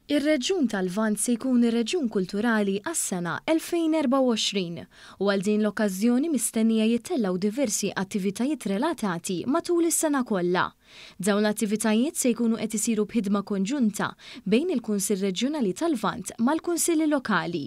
Ir-Reġjun tal-Lvant se jkun ir-Reġjun Kulturali għas-sena 2024 u għal din l-okkażjoni mistennija jittellgħu diversi attivitajiet relatati matul is-sena kollha. Dawn l-attivitajiet se jkunu qed isiru b'ħidma konġunta bejn il-Kunsill Reġjonali tal-Lvant mal-Kunsilli Lokali.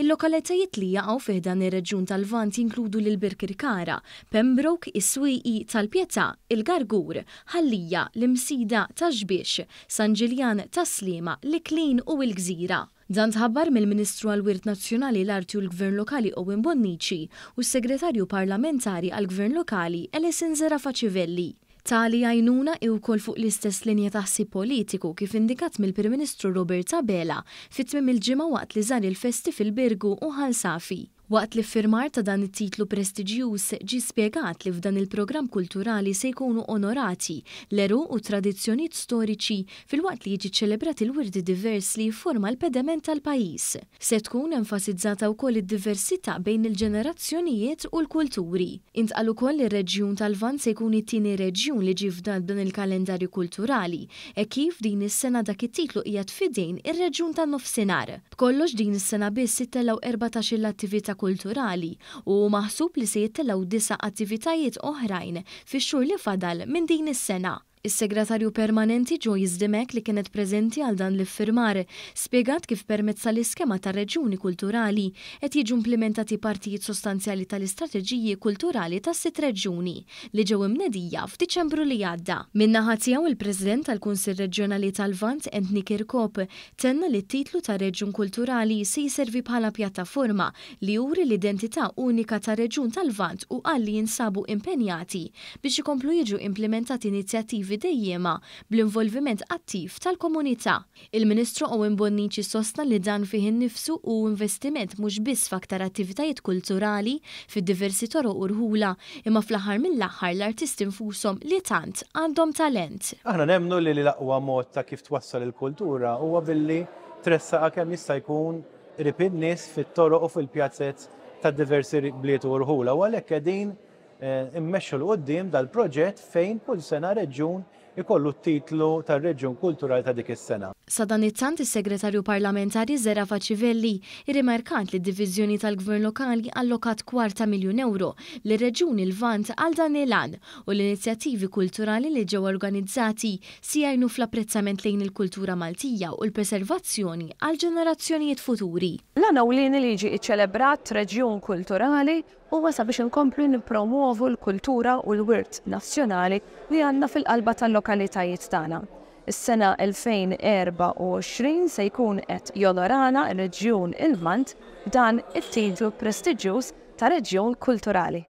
Il-lokalitajiet li jaqgħu fi ħdan ir-Reġjun tal-Lvant jinkludu lil Birkirkara, Pembroke, is-Swieqi, Tal-Pietà, il-Gargur, Ħal Lija, l-Imsida, Ta' Xbiex, San Ġiljan, Tas-Sliema, l-Iklin u l-Gżira. Dan tħabbar mill-Ministru għall-Wirt Nazzjonali, l-Arti u l-Gvern Lokali Owen Bonnici u s-Segretarju Parlamentari għall-Gvern Lokali Alison Zerafa Civelli. Tali għajnuna hi wkoll fuq l-istess linja ta' ħsieb politiku kif indikat mill-Prim Ministru Robert Abela fi tmiem il-ġimgħa waqt li żar il-festi fil-Birgu u Ħal Safi. Waqt l-iffirmar ta' dan it-titlu prestiġjuż, ġie spjegat li f'dan il-programm kulturali se jkunu onorati l-għeruq u t-tradizzjonijiet storiċi filwaqt li jiġi ċċelebrat il-wirt divers li jifforma l-pedament tal-pajjiż. Se tkun enfasizzata wkoll id-diversità bejn il-ġenerazzjonijiet u l-kulturi. Intqal ukoll li r-reġjun tal-Lvant se jkun it-tieni reġjun li ġie fdat b'dan il-kalendarju kulturali, hekk kif din is-sena dak it-titlu qiegħed f'idejn ir-reġjun tan-Nofsinhar. B'kollox din is-sena biss ittellgħu 14-il attività kulturali u hu maħsub li se jittellgħu disa' attivitajiet oħrajn fix-xhur li fadal minn din is-sena. Is-Segretarju Permanenti Joyce Dimech li kienet preżenti għal dan l-iffirmar spjegat kif permezz tal-iskema tar-Reġjuni Kulturali qed jiġu implimentati partijiet sostanzjali tal-istrateġiji kulturali tas-sitt reġjuni li ġew imnedija f'Diċembru li għadda. Min-naħa tiegħu il-President tal-Kunsill Reġjonali tal-Lvant Anthony Kirkop Tenna li t-titlu ta' Reġjun Kulturali se jservi bħala pjattaforma li juri l-identità unika tar-Reġjun tal-Lvant u qal li jinsabu impenjati biex ikomplu jiġu implimentati inizjattivi dejjiema bl-involviment attiv tal-komunità. Il-Ministru Owen Bonnici sostna li dan fih innifsu hu investiment mhux biss f'aktar attivitajiet kulturali fid-diversi toroq u rħula imma fl-aħħar mill-aħħar l-artisti nfushom li tant għandhom talent. Aħna nemmnu li l-aqwa mod ta' kif twassal il-kultura huwa billi tressaqha kemm jista' jkun qrib in-nies fit-toroq u fil-pjazez ta' diversi bliet u rħula u għalhekk qegħdin immexxu 'l quddiem dal-proġett fejn kull sena reġjun ikollu t-titlu tar-Reġjun Kulturali ta' dik is-sena. Sadanittant, is-Segretarju Parlamentari Zerafa Civelli rrimarkat li d-Diviżjoni tal-Gvern Lokali allokat kwart ta' miljun ewro lir-Reġjun Lvant għal dan il-għan u l-inizjattivi kulturali li ġew organizzati se jgħinu fl-apprezzament lejn il-kultura Maltija u l-preservazzjoni għall-ġenerazzjonijiet futuri. L-għan ewlieni li jiġi ċċelebrat Reġjun Kulturali huwa sabiex inkomplu nippromwovu l-kultura u l-wirt nazzjonali li għandna fil-qalba tal-lokalitajiet tagħna. Is-sena 2024 se jkun qed jonorana r-Reġjun Lvant b'dan it-titlu prestiġjuż ta' Reġjun Kulturali.